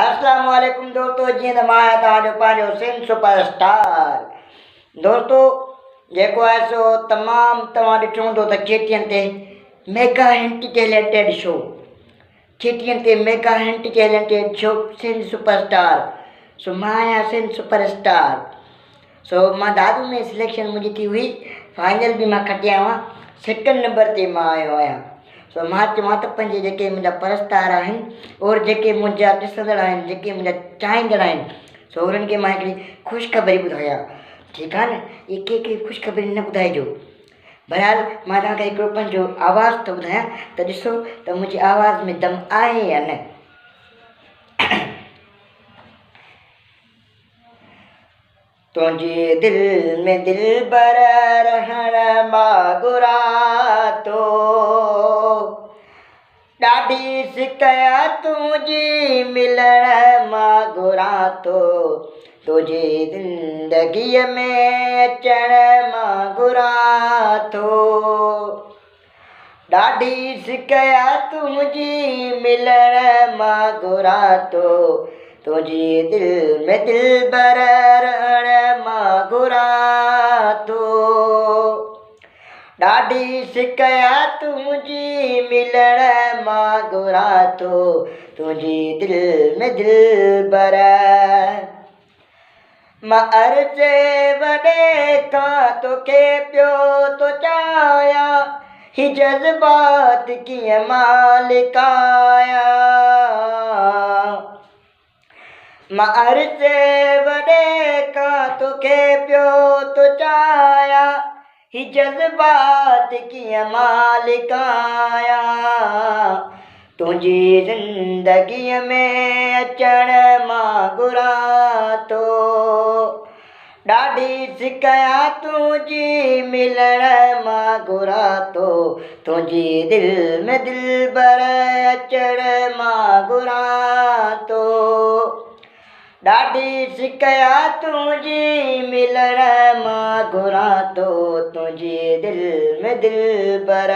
اسلام عليڪم دوستو جيئن ته مان آهيان توهان جو پنهنجو سنڌ سپر اسٽار دوستو جيڪو آهي سو تمام توهان ڏٺو هوندو ته ڪي ٽي اين تي mega hunt talented show K T N تي mega hunt talented show Sindh super star سو مان آهيان سنڌ سپر اسٽار سو مان دادو ۾ سليڪشن منهنجي ٿي هئي فائنل به مان کٽي آيو آهيان سيڪنڊ نمبر تي مان آيو آهيان سو مان چوان ته پنهنجي جيڪي منهنجا پرستار آهن اور جيڪي منهنجا ڏسندڙ آهن جيڪي منهنجا چاهيندڙ آهن سو انهن کي مان هڪڙي خوشخبري ٻڌايان ٺيڪ آهي نه اهي ڪنهن کي خوشخبري نه ٻڌائجو بهرحال مان توهان کي هڪڙو پنهنجو آواز ٿو ٻڌايان ته ڏسو ته منهنجي آواز ۾ دم آهي يا نه. تنهنجي دل ۾ دلبر رهڻ مان گهران ٿو. ڏاڍي سڪ آ تنهنجي ملڻ مان گهران ٿو. تنهنجي زندگيء ۾ اچڻ مان گهران ٿو. ڏاڍي سڪ آ تنهنجي ملڻ مان گهران ٿو تنهنجي دل ۾ دلبر رهڻ مان گهران ٿو ڏاڍي سڪ آ تنهنجي ملڻ مان گهران ٿو تنهنجي دل ۾ دلبر. مان عرصي وڏي کان توکي پيو ٿو چاهيان هي جذبات ڪيئن مان لڪايان مان عرصي وڏي کان توکي پيو ٿو چاهيان هي جذبات ڪيئن مان لڪايان تنهنجي زندگيء ۾ اچڻ مان گهران ٿو ڏاڍي سڪ آ تنهنجي ملڻ مان گهران ٿو تنهنجي دل ۾ دلبر اچڻ مان گهران ٿو ڏاڍي سڪ آ تنهنجي ملڻ مان گهران ٿو تنهنجي دل ۾ دلبر.